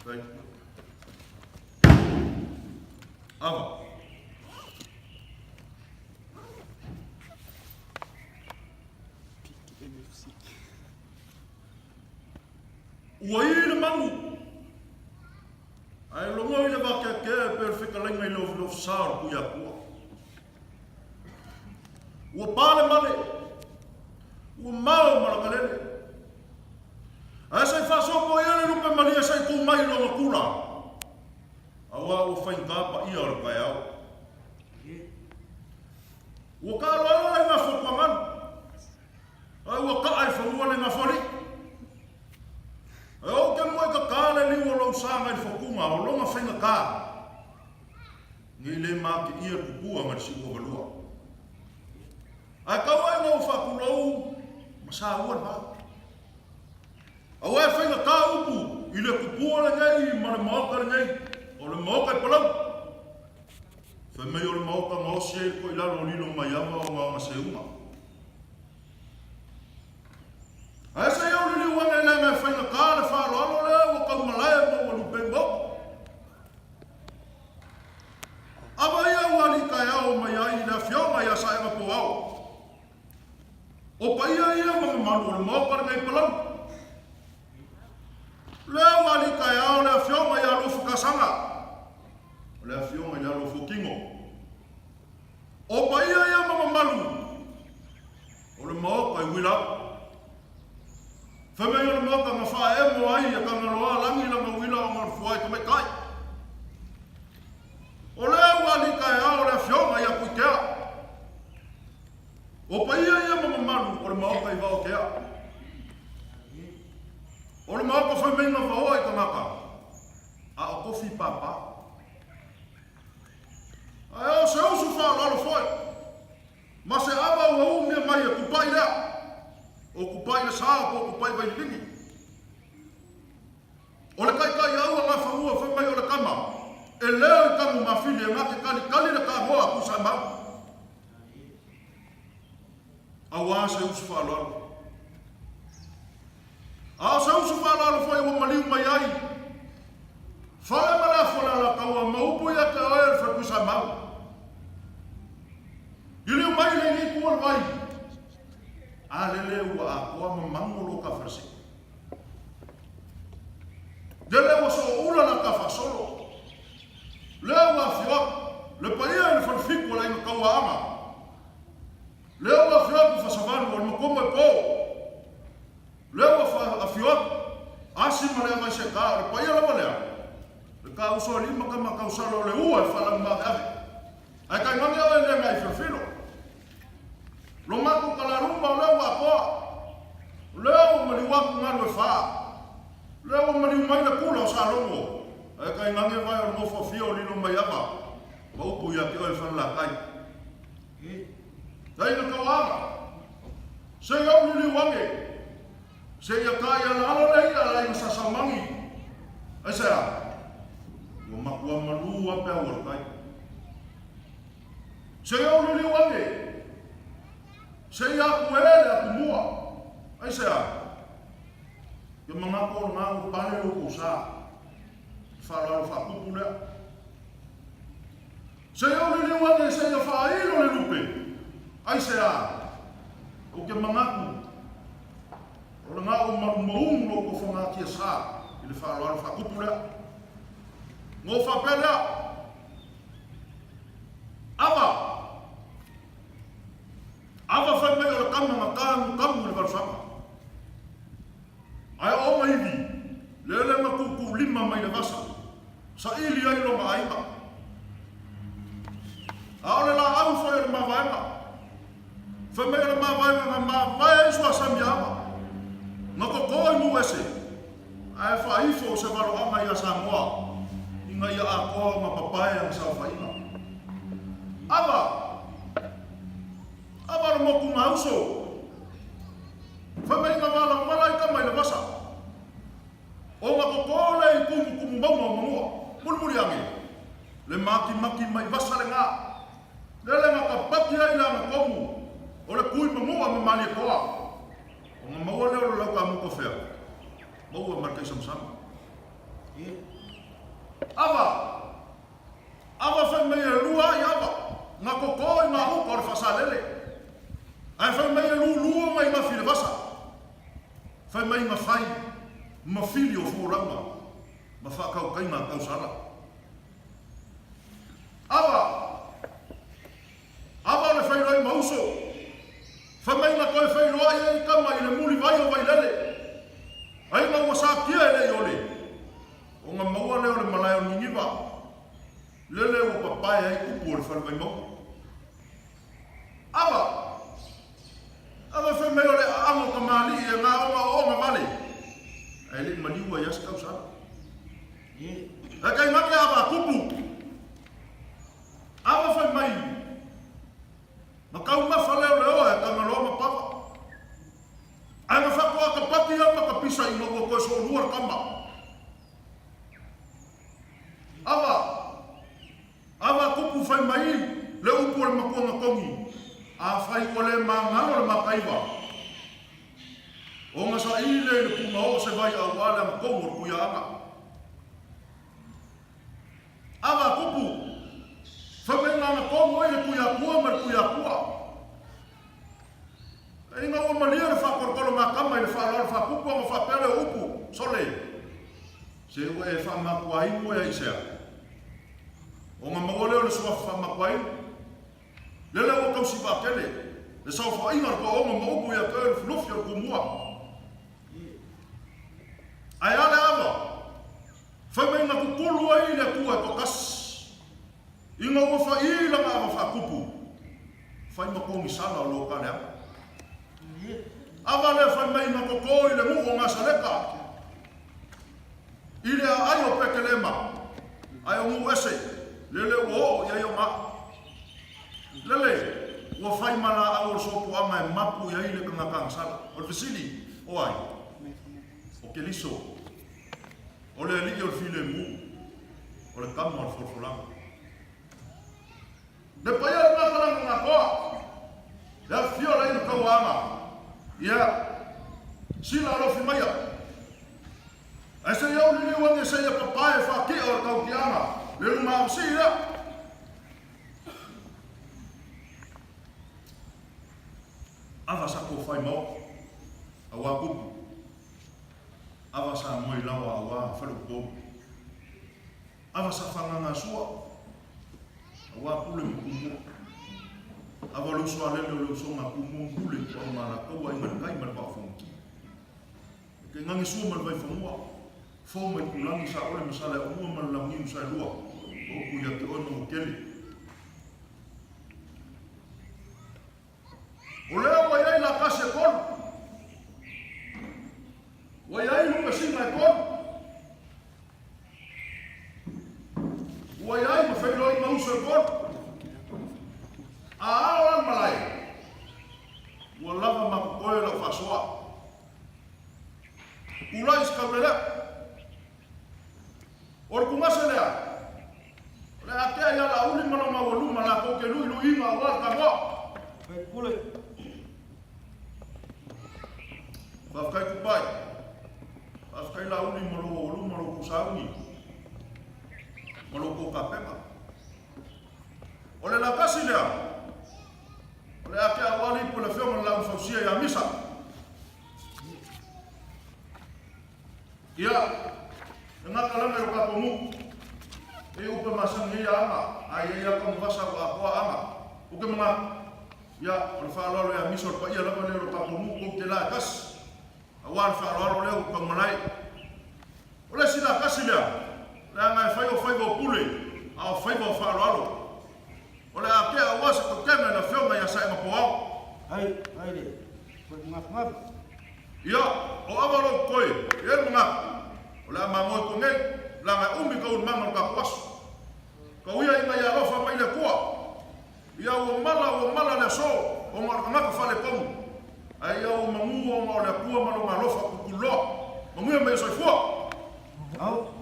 Thank you. Ava. Ua i le manu, ae logo i le vakeakea e pei o le fetalaiga i le ofiofisa o le Tuiatua. Ua pa le male, ua mao malakalele. Ae sa i faasopo i ai le lupe malie sa i tu mai i lona kula, auā ua faigata paia o le taeao. Ua taaloalo le gafa o Pagalu, ae ua kaa i fanua le gafa alii. Ae ou te muai tata le liu o lou sa nai le fotuga o lona faigata, nei le mateia le tupua nai le siuavalua. Ae tau ai ina ua faatulou ma saua le va. Aua e faigata upu i le tupua lenei ma le maota lenei, o le maota i Palauli. Fai mai o le maota na osi ai le toilalo o lilo mai ava ona ona seuga. Ae se i ou liliu ane leaga e faigata le faaaloalo lea ua tau malae ma ua lupe i maota. Ava ia ua alii taeao mai ai i le afioga ia Saega Poao. O paia ia ma mamalu o le maota lenei Palauli. Lea ua alii taeao le afioga ia Alofa Kasaga. O le afioga i le alo fuatino. O paia ia ma mamalu o le maota i Uilau. Fai mai o le maota na faaemo ai e Tagaloa lagi lana uila ona o le fuai tamaitai. O lea ua alii taeao le afioga ia Tuitea. O paia ia ma mamalu o le maota i Vaotea. O le maota fai mai na vaoa i tagata, a o tofi pāpā. Ae o se usu faaaloalo foi, ma se ava ua umia mai e Kupai lea, o Kupai le sa po o Kupai Vaililigi. O le taitai aua gafanua fai mai o le tama, e leo i tagu mafili e gate kalikali le taamoa a Tuisamau. Auā se usu faaaloalo. A o se usu faaaloalo foi ua maliu mai ai Fale ma le afu o le Alataua ma upu ia te oe o le Faletuisamau. Liliu mai i lenei itu o le vai, a lele ua atoa ma manu o lo ta faleseu. Lele ua sooula la ta faasolo. Lea ua afio atu le paia i le falefitu o le Aiga Tauaana. Lea ua afio atu Fasavalu o le Matua Moepo. Lea ua afio atu Asi ma le Avaiseta o le paia lava lea. Le ta uso alii ma tama tausala o le ua e faalaumaaveave. Ae tainane oe le nai filofilo. Lo matou talaluma o lea ua atoa. O lea ua maliu atu galu e fa. O lea ua maliu mai le pula o Salogo. Ae tainane vae o le nofo afio o lilo mai ava ma upu ia te oe Falelatai. Taina tauaga. Se i au liliu ane. Se i atai alaala le ia la ina sasamagi. Aisea? Ua matua malū a peau o le tai. Se i ou liliu ane. Se i aku e le atumua. Aisea? Ia manatu o lena ua pale lo kou sa. Faaaloalo faapupu lea. Se i ou liliu ane se ia faailo le lupe. Aisea? Ou te manatu o lena ua malumaumu lo kou fagatia sa i le faaaloalo faapupu lea. Ona ou faapea lea, Ava! Ava fai mai o le tama na tamutamu i le valusaga. Ae o ona ivi, lele na tuutuulima mai le vasa, saili ai lona aiga. A o le laau foi o le mavaega, fai mai o le mavaega na mavae ai suasami a Ava, na toto i Nuuese, Ae faaifo se valoaga ia Samoa ina ia atoa ona papae ana saofaiga. Ava! Ava le motu gauso! Fai mai ina valavala ai tama i le vasa. Ona toto le i tumutumu mauga o Manua. Mulimuli ane, le makimaki mai vasa le ga. Lele na tapati ai le agatonu o le tui Manua ma Malietoa. Ona maua lea o le lau kamuta fea, maua ma le taisamasama. Fai mai na fai ma fili o folauga ma faakautaiga a tausala. Ava! Ava o le feiloai ma uso. Fai mai na toe feiloai ai tama i le mulivai o Vailele. Ai na ua satia e le iole. Ona maua lea o le malae o Niniva. Lele ua papae ai upu o le fale Vaimauga. Ava! Ava fai mai o le aaga o tamalii e gaoga ooga vale. Ae le i maliu ai lava se tausala. Ae tainane ava a tupu. Ava fai mai na taumafa lea o le oa e Tagaloa ma Pava. Ae na faatoa tapati lava ma tapisa ina ua toe soolua le tama. Ava, ava tupu fai mai le upu a le matua na togi, afai ua le magalo le mataiva, ona saili lea i le punaoo se vai auā le agatonu o le kuiaaga. Ava tupu, fai mai na agatonu ai le Tuiatua ma le Tuiatua. Ina ua malie le faatolotolo matama i le faaaloalo faapupu ona faapea lea o upu, Sole, se ua e faamatuainu ea i sea? Ona maua lea o le suafa faamatuainu. Lele ua tausi vaatele le saofaiga o le toaono ma upu ia te oe Lufilufi o le Tumua. Ae a le ava? Fai mai na tutulu ai le Atua e toatasi. Ina ua fa'i lana ava faatupu, fai ma togisala o lo ta leaga. Ava lea fai mai na toto i le nuu o Nasaleta, i le aai o Petelema, ae o nuu ese, lele ua oo i ai o na. Lele, ua fai ma laau o le sopuaga e mapu i ai le tagata agasala. O le fesili, o ai? O Keliso. O le alii o le filemu, o le tama o le folafolaga. Le paia o le Makalanga Ngatoa, le afifio o le aiga tauaga, ia, sila alofi maia. Ae se i ou liliu ane seia papae faatia o le tautiaga, le luma avasii lea. Ava sa kofai maoa, auā kupu. Ava sa moe lawa auā faleupolu. Ava sa fagaga sua auā pule ma tumua. Ava o le uso a lele o le usoga a Tumua ma Pule i tuaga ma latou aiga le tai ma le vaa o Fonoti. E ke gage sua ma le Vaifanua, fou mai Tulagi sa ole ma Saleaumua ma le Launiu Saelua ma upu ia te oe Manukele. O lea ua i ai lakasi e tolu. Ua i ai lupesina e tolu. Ua i ai ma feiloaiga uso e tolu. A ao la le malae, ua lava ma totoe lau faasoa. Tulai se kaulelea. O le tugase lea, o le atea ia Laauli ma lona aualuma latou te luiluiina aua le tanoa. Faipule. Faafetai Tupai. Faafetai Laauli ma lou aualuma, lou tou sauni ma lou tou tapena. O le latasi lea, o le atea aua le ipu o le Afioga i le Laau Fausia ia Misa. Ia, e gata lana i lo tatou nuu. E upe masani ai aga, a i ai lava taumafasa ua atoa aga. Uke manatu, ia, o le faaaloalo ia misa o le paia lava lea o lo tatou nuu tou te la e tasi. Aua le faaaloalo lea ua taumalae. O le isi la tasi lea, leaga e fai o faiva o pule, a o faiva o faaaloalo. O le a tea aua se tautega i le Afioga ia Saema Poao. Ai, ai le, koe magafugafu. Ia, o ava lou koe, e le manatu, o le a magoe koe nei, leaga e umi taualumaga o le tatou aso. Kau ia ina ia alofa mai le Atua. Ia ua mala, ua mala le aso, ona o le tagata faaletonu. Ae ia ua manu ona o le Atua ma lona alofa tutuloa. Manuia mai e soifua. Au.